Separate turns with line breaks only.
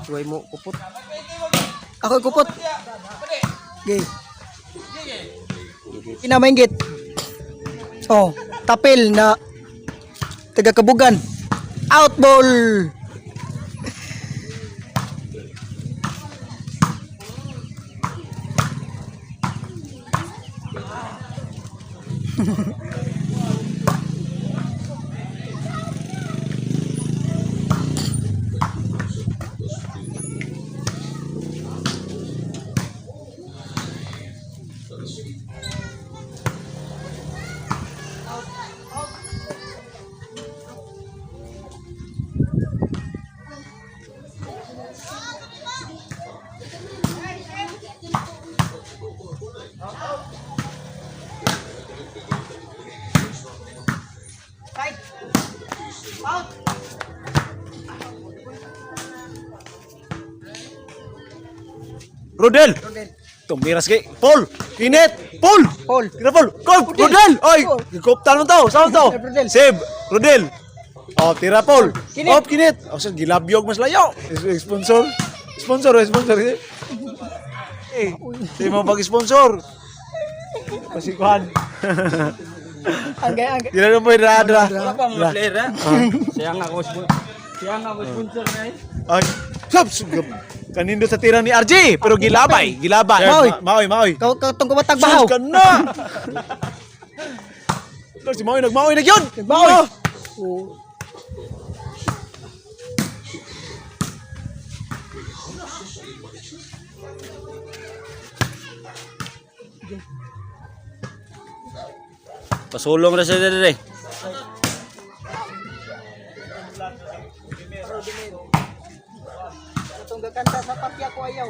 Tuway mo kupot. Ako kupot. Okay. Kinamainggit. Oh, tapil na taga Kabugan. Out ball. Out.
Rodel.
Rodel.
Tumiras kay Paul. Kinet. Paul.
Paul.
Tira Paul. Go. Rodel. Oy. Gikopta naman to. Saan to?
Rodel.
Save. Rodel. Oh, tira Paul.
Kinit.
Oh, kinit. Oh, sir, gilabyog mas layo. Sponsor. Sponsor, sponsor. Eh, sino mo pag-sponsor? Pasikuhan.
Ang gay ang
Di na mo dra dra.
Wala pa mga player ha. Siya nga ako siya nga ako sponsor na eh.
Ay, sab sugab. Kanindo sa tira ni RJ, pero gilabay, gilabay.
Maoy.
Maoy, maoy.
Kaw katong kumatag bahaw.
Sus ka na! Pero si Maoy, nagmaoy na yun!
Nagmaoy.
Oh!
Oh.
Pasulong ra siya dire.
Katong gakanta sa patya ko ayaw.